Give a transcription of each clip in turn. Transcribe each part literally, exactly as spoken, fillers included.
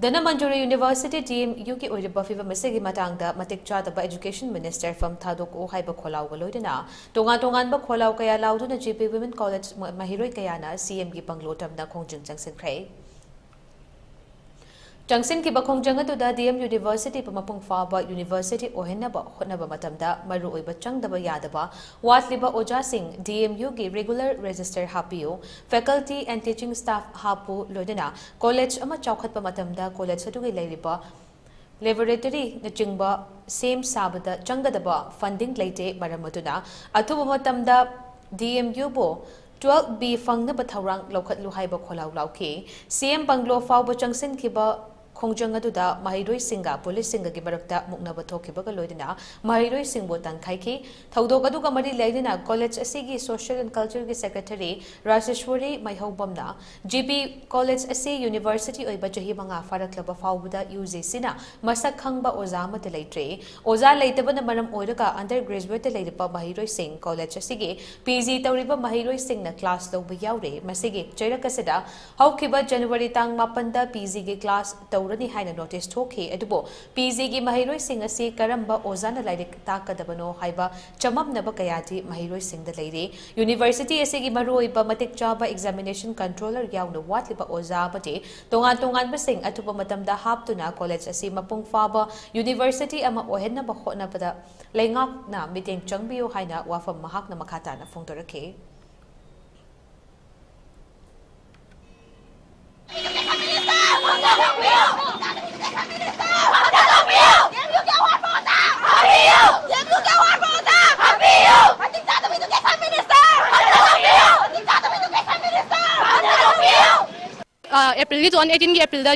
Dhanamanjuri university, D M ꯌꯨꯒꯤ ꯑꯣꯏꯔꯤꯕ ꯐꯤꯕꯝ ꯑꯁꯤꯒꯤ ꯃꯇꯥꯡꯗ ꯃꯇꯤꯛ ꯆꯥꯗꯕ Education Minister ꯐꯝ ꯊꯥꯗꯣꯛꯎ ꯍꯥꯏꯕ ꯈꯣꯜꯂꯥꯎꯒ ꯂꯣꯏꯅꯅ ꯇꯣꯉꯥꯟ ꯇꯣꯉꯥꯟꯕ ꯈꯣꯜꯂꯥꯎ ꯀꯌꯥ ꯂꯥꯎꯗꯨꯅ J P Women College ꯃ-, ꯃꯍꯩꯔꯣꯏ ꯀꯌꯥꯅ C M ꯒꯤ ꯕꯪꯒ꯭ꯂꯣ ꯇꯝꯅ ꯈꯣꯡꯖꯪ ꯆꯪꯁꯤꯟꯈ꯭ꯔꯦ꯫ ꯆꯪꯁꯤꯟꯈꯤꯕ ꯈꯣꯡꯖꯪ ꯑꯗꯨꯗ D M University ꯕꯨ ꯃꯄꯨꯡ ꯐꯥꯕ university ꯑꯣꯏꯍꯟꯅꯕ ꯍꯣꯠꯅꯕ ꯃꯇꯝꯗ ꯃꯔꯨꯑꯣꯏꯕ ꯆꯪꯗꯕ ꯌꯥꯗꯕ ꯋꯥꯠꯂꯤꯕ ꯑꯣꯖꯥꯁꯤꯡ D M U ꯒꯤ regular register ꯍꯥꯞꯄꯤꯌꯨ, faculty and teaching staff ꯍꯥꯞꯄꯨ, ꯂꯣꯏꯅꯅ college ꯑꯃ ꯆꯥꯎꯈꯠꯄ ꯃꯇꯝꯗ college ꯑꯗꯨꯒꯤ ꯂꯩꯔꯤꯕ laboratory ꯅꯆꯤꯡꯕ ꯁꯦꯝ ꯁꯥꯕꯗ ꯆꯪꯒꯗꯕ funding ꯂꯩꯇꯦ꯫ ꯃꯔꯝ ꯑꯗꯨꯅ ꯑꯊꯨꯕ ꯃꯇꯝꯗ D M U ꯕꯨ twelve B ꯐꯪꯅꯕ ꯊꯧꯔꯥꯡ ꯂꯧꯈꯠꯂꯨ ꯍꯥꯏꯕ ꯈꯣꯜꯂꯥꯎ ꯂꯥꯎꯈꯤ꯫ C M ꯕꯪꯒ꯭ꯂꯣ ꯐꯥꯎꯕ ꯆꯪꯁꯤꯟꯈꯤꯕ ꯈꯣꯡꯖꯪ ꯑꯗꯨꯗ ꯃꯍꯩꯔꯣꯏꯁꯤꯡꯒ ꯄꯨꯂꯤꯁꯁꯤꯡꯒꯒꯤ ꯃꯔꯛꯇ ꯃꯨꯛꯅꯕ ꯊꯣꯛꯈꯤꯕꯒ ꯂꯣꯏꯅꯅ ꯃꯍꯩꯔꯣꯏꯁꯤꯡꯕꯨ ꯇꯥꯟꯈꯥꯏꯈꯤ꯫ ꯊꯧꯗꯣꯛ ꯑꯗꯨꯒ ꯃꯔꯤ ꯂꯩꯅꯅ college ꯑꯁꯤꯒꯤ Social and Culture ꯒꯤ secretary ꯔꯥꯖꯦꯁ꯭ꯋꯔꯤ ꯃꯩꯍꯧꯕꯝꯅ G P College ꯑꯁꯤ university ꯑꯣꯏꯕ ꯆꯍꯤ ꯃꯉꯥ ꯐꯥꯔꯛꯂꯕ ꯐꯥꯎꯕꯗ U G C ꯅ ꯃꯁꯛ ꯈꯪꯕ ꯑꯣꯖꯥ ꯑꯃꯠꯇ ꯂꯩꯇ꯭ꯔꯦ꯫ ꯑꯣꯖꯥ ꯂꯩꯇꯕꯅ ꯃꯔꯝ ꯑꯣꯏꯔꯒ undergraduate ꯇ ꯂꯩꯔꯤꯕ ꯃꯍꯩꯔꯣꯏꯁꯤꯡ college ꯑꯁꯤꯒꯤ P G ꯇꯧꯔꯤꯕ ꯃꯍꯩꯔꯣꯏꯁꯤꯡꯅ class ꯂꯧꯕ ꯌꯥꯎꯔꯦ꯫ ꯃꯁꯤꯒꯤ ꯆꯩꯔꯛ ꯑꯁꯤꯗ ꯍꯧꯈꯤꯕ January ꯇꯥꯡ ꯃꯥꯄꯟꯗ P G ꯒꯤ class ꯇꯧꯔꯅꯤ ꯍꯥꯏꯅ notice ꯊꯣꯛꯈꯤ, ꯑꯗꯨꯕꯨ P G ꯒꯤ ꯃꯍꯩꯔꯣꯏꯁꯤꯡ ꯑꯁꯤ ꯀꯔꯝꯕ ꯑꯣꯖꯥꯅ ꯂꯥꯏꯔꯤꯛ ꯇꯥꯛꯀꯗꯕꯅꯣ ꯍꯥꯏꯕ ꯆꯃꯝꯅꯕ ꯀꯌꯥꯗꯤ ꯃꯍꯩꯔꯣꯏꯁꯤꯡꯗ ꯂꯩꯔꯤ꯫ University ꯑꯁꯤꯒꯤ ꯃꯔꯨꯑꯣꯏꯕ ꯃꯇꯤꯛ ꯆꯥꯕ examination controller ꯌꯥꯎꯅ ꯋꯥꯠꯂꯤꯕ ꯑꯣꯖꯥ ꯑꯃꯗꯤ ꯇꯣꯉꯥꯟ ꯇꯣꯉꯥꯟꯕꯁꯤꯡ ꯑꯊꯨꯕ ꯃꯇꯝꯗ ꯍꯥꯞꯇꯨꯅ college ꯑꯁꯤ ꯃꯄꯨꯡ ꯐꯥꯕ university ꯑꯃ ꯑꯣꯏꯍꯟꯅꯕ ꯍꯣꯠꯅꯕꯗ ꯂꯩꯉꯥꯛꯅ ꯃꯤꯠꯌꯦꯡ ꯆꯪꯕꯤꯌꯨ ꯍꯥꯏꯅ ꯋꯥꯐꯝ ꯃꯍꯥꯛꯅ ꯃꯈꯥ ꯇꯥꯅ ꯐꯣꯡꯗꯣꯔꯛꯈꯤ꯫ ꯑꯦꯄ꯭ꯔꯤꯜꯒꯤ ꯇꯨ ꯊꯥꯎꯖꯟ ꯑꯩꯠꯇꯤꯟꯒꯤ ꯑꯦꯄ꯭ꯔꯤꯜꯗ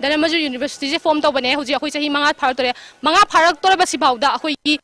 ꯙꯅꯃꯟꯖꯨꯔꯤ ꯌꯨꯅꯤꯚꯔꯁꯤꯇꯤꯁꯦ ꯐꯣꯝ ꯇꯧꯕꯅꯦ꯫ ꯍꯧꯖꯤꯛ ꯑꯩꯈꯣꯏ ꯆꯍꯤ ꯃꯉꯥ ꯐꯥꯔꯛꯇꯣꯔꯦ꯫ ꯃꯉꯥ ꯐꯥꯔꯛꯇꯣꯔꯕ ꯁꯤꯐꯥꯎꯗ ꯑꯩꯈꯣꯏꯒꯤ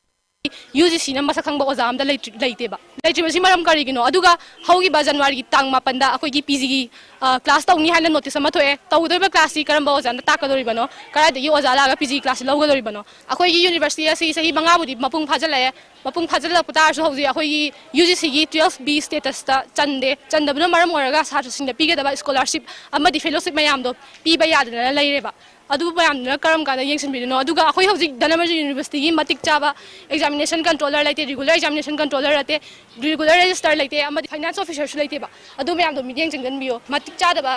ꯌꯨ ꯖꯤ ꯁꯤꯅ ꯃꯁꯛ ꯈꯪꯕ ꯑꯣꯖꯥ ꯑꯝꯇ ꯂꯩꯇ꯭ꯔꯤ-, ꯂꯩꯇꯦꯕ꯫ ꯂꯩꯇ꯭ꯔꯤꯕꯁꯤ ꯃꯔꯝ ꯀꯔꯤꯒꯤꯅꯣ? ꯑꯗꯨꯒ ꯍꯧꯈꯤꯕ ꯖꯅꯋꯥꯔꯤꯒꯤ ꯇꯥꯡ ꯃꯥꯄꯟꯗ ꯑꯩꯈꯣꯏꯒꯤ ꯄꯤ ꯖꯤꯒꯤ, ꯑ, ꯀ꯭ꯂꯥꯁ ꯇꯧꯅꯤ ꯍꯥꯏꯅ ꯅꯣꯇꯤꯁ ꯑꯃ ꯊꯣꯛꯑꯦ꯫ ꯇꯧꯒꯗꯧꯔꯤꯕ ꯀ꯭ꯂꯥꯁꯁꯤ ꯀꯔꯝꯕ ꯑꯣꯖꯥꯅ ꯇꯥꯛꯀꯗꯧꯔꯤꯕꯅꯣ? ꯀꯗꯥꯏꯗꯒꯤ ꯑꯣꯖꯥ ꯂꯥꯛꯑꯒ ꯄꯤ ꯖꯤꯒꯤ ꯀ꯭ꯂꯥꯁꯁꯤ ꯂꯧꯒꯗꯧꯔꯤꯕꯅꯣ? ꯑꯩꯈꯣꯏꯒꯤ ꯌꯨꯅꯤꯚꯔꯁꯤꯇꯤ ꯑꯁꯤ ꯆꯍꯤ ꯃꯉꯥꯕꯨꯗꯤ ꯃꯄꯨꯡ ꯐꯥꯖꯤꯜꯂꯛꯑꯦ꯫ ꯃꯄꯨꯡ ꯐꯥꯖꯤꯜꯂꯛꯄ ꯇꯥꯔꯁꯨ ꯍꯧꯖꯤꯛ ꯑꯩꯈꯣꯏꯒꯤ ꯌꯨ ꯖꯤ ꯁꯤꯒꯤ ꯇꯨꯋꯦꯜꯐ ꯕꯤ ꯁ꯭ꯇꯦꯇꯁꯇ ꯆꯟꯗꯦ꯫ ꯆꯟꯗꯕꯅ ꯃꯔꯝ ꯑꯣꯏꯔꯒ ꯁꯥꯇ꯭ꯔꯁꯤꯡꯗ ꯄꯤꯒꯗꯕ ꯁ꯭ꯀꯣꯂꯥꯔꯁꯤꯞ ꯑꯃꯗꯤ ꯐꯦꯂꯣꯁꯤꯞ ꯃꯌꯥꯝꯗꯣ ꯄꯤꯕ ꯌꯥꯗꯗꯅ ꯂꯩꯔꯦꯕ꯫ ꯑꯗꯨ ꯃꯌꯥꯝꯗꯨꯅ ꯀꯔꯝ ꯀꯥꯟꯗ ꯌꯦꯡꯁꯤꯟꯕꯤꯗꯣꯏꯅꯣ? ꯑꯗꯨꯒ ꯑꯩꯈꯣꯏ ꯍꯧꯖꯤꯛ ꯙꯅꯃꯟꯖꯨꯔꯤ ꯌꯨꯅꯤꯚꯔꯁꯤꯇꯤꯒꯤ ꯃꯇꯤꯛ ꯆꯥꯕ ꯑꯦꯛꯖꯥꯃꯤꯅꯦꯁꯟ ꯀꯟꯇ꯭ꯔꯣꯂꯔ ꯂꯩꯇꯦ, ꯔꯤꯒꯨꯂꯔ ꯑꯦꯛꯖꯥꯃꯤꯅꯦꯁꯟ ꯀꯟꯇ꯭ꯔꯣꯂꯔ ꯂꯩꯇꯦ, ꯔꯤꯒꯨꯂꯔ ꯔꯦꯖꯤꯁꯇꯔ ꯂꯩꯇꯦ, ꯑꯃꯗꯤ ꯐꯥꯏꯅꯥꯟꯁ ꯑꯣꯐꯤꯁꯔꯁꯨ ꯂꯩꯇꯦꯕ꯫ ꯑꯗꯨ ꯃꯌꯥꯝꯗꯣ ꯃꯤꯠꯌꯦꯡ ꯆꯪꯁꯤꯟꯕꯤꯌꯣ꯫ ꯃꯇꯤꯛ ꯆꯥꯗꯕ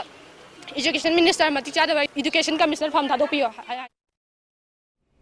ꯏꯖꯨꯀꯦꯁꯟ ꯃꯤꯅꯤꯁꯇꯔ, ꯃꯇꯤꯛ ꯆꯥꯗꯕ ꯏꯗꯨꯀꯦꯁꯟ ꯀꯃꯤꯁꯅꯔ ꯐꯝ ꯊꯥꯗꯣꯛꯄꯤꯌꯣ꯫